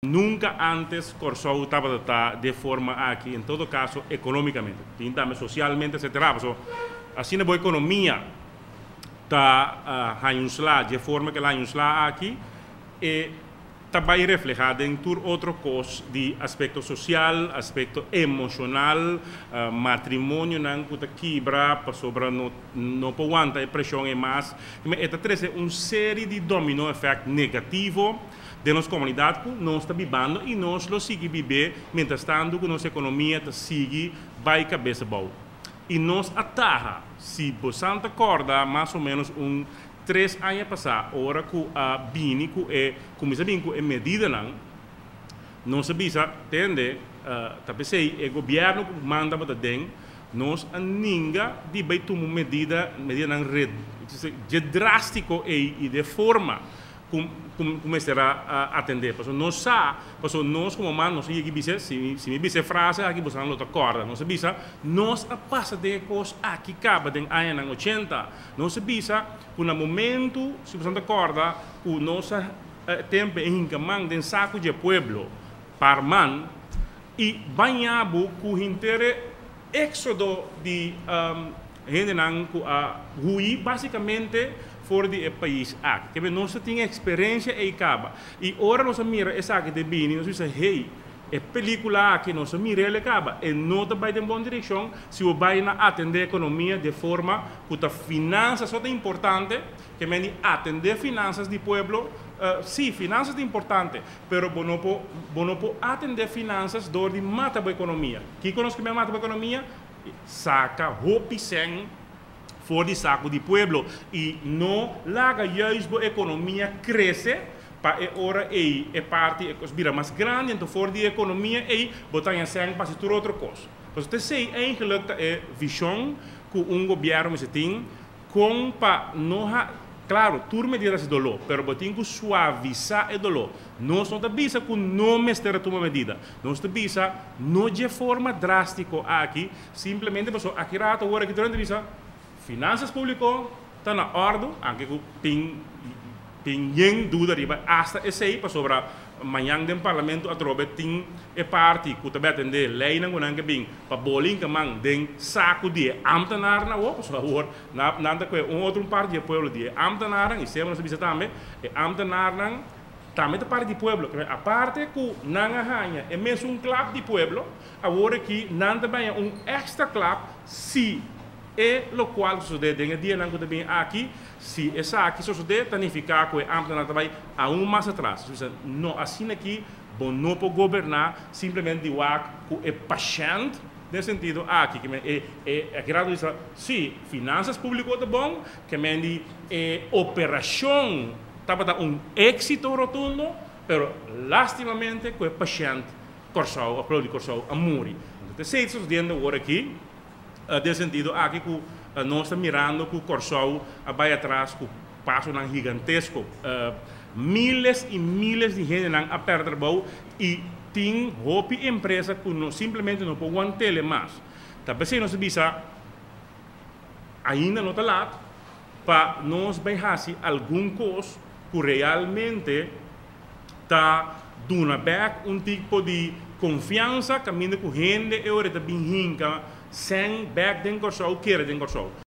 Nunka antes Kòrsou tabata di e forma aki, en todo kaso ekonómikamente. Tin tambe sosialmente etcetera. Paso asina bo ekonomia ta haña un sla di e forma ku el a haña un sla aki, e ta bai reflehá den tur otro kos di aspekto sosial, aspekto emoshonal, matrimonionan ku ta kibra pasobra no no por wanta e preshon ei mas. E ta trese un seri di domino effect negativo den nos komunidat ku nos ta bibando i nos lo sigui bib'é mientrastantu ku nos ekonomia ta sigui bai kabes abou. I nos a taha, si bosan ta kòrda mas o ménos un tres aña pasá ora ku a bini ku e kuminsá bini ku e medidanan, nos a bisa, Tende, ta p'esei e gobièrnu ku manda bo ta den, nos a ninga di bai tuma un medida, medidanan dje drástiko ei i de forma ku ku mester a atendé. Pasobra nos sa, pasobra nos komo man nos a yega i bisa, si si mi bisa e frase aki bosonan lo ta kòrda, nos a bisa, nos a pasa den e kos aki kaba den añanan ochenta. Nos a bisa ku na momentu, si bosonan ta kòrda, ku nos a tempu e hinka man den saku dje pueblo par man i baña bo ku henter e éksodo di hendenan ku a hui básikamente for di e pais aki. Kebe nos ta tin eksperensia ei kaba. I ora nos a mira esaki ta bini, nos bisa, Hey, e pelíkula aki nos a mira el e kaba. E no ta bai den bon direkshon si bo bai na atendé ekonomia de forma ku ta finansa so ta importante, ke men di atendé finansas di pueblo. Sí, finansas ta importante, pero bo no por bo no por atendé finansas dor di mata bo ekonomia. Kiko nos ke men mata bo ekonomia? Saka hopi sèn for di saku di pueblo i no laga juist bo ekonomia krese pa e ora ei e parti e kos bira mas grandi, anto for di e ekonomia ei bo ta haña sèn pa hasi tur otro kos. Pasobra esei eigenlik ta e vishon ku un gobièrnu mester tin kon pa no ha, klaro tur medida ta hasi doló, pero bo tin ku suavisá e doló. Nos no ta bisa ku no mester a tuma medida, nos ta bisa no dje forma drástiko aki. Simplemente pasobra aki rato awor aki durante bisa finansas publico ta na ordo, anke cu tin tin yen duda riba hasta esey pasobra mañan den parlamento atrobe tin e parti cu ta bay atende leynan cu nan ke bin pa bolinca man den saco di e ambtenaarnan awor pasobra awor nan ta coge un otro un parti di e pueblo di e ambtenaarnan y semper nos a bisa tambe e ambtenaarnan Tambe ta parti di pueblo. Aparte ku nan a haña e mesun klap di pueblo, awor aki nan ta baña un èkstra klap si e lokual sosodé den e dianan ku ta bini aki. Si esaki sosodé, ta nifiká ku e ámtenar ta bai aun mas atras. Nos bisa, no, asina aki bo no por goberná simplemente di wak ku e pashènt den sentido aki. Ke men e e aki rato bisa, si, finansas públiko ta bon, ke men di e operashon. Tabata un éxito rotundo, pero lástimamente ku e pashènt Kòrsou, òf pueblo di Kòrsou a muri. Anto ta esei ta sosodiendo awor aki, den sentido aki ku nos ta mirando ku Kòrsou a bai atras ku pasonan gigantesko. Miles i miles di hendenan a pèrdè trabou i tin hopi empresa ku no simplemente no por want'el mas. Ta p'esei nos ta bisa ainda no ta lat pa nos bai hasi algun kos ku realmente ta duna bèk un tipo di konfiansa kaminda ku hende e ora ta bin hinka sèn bèk den Kòrsou, kere den Kòrsou.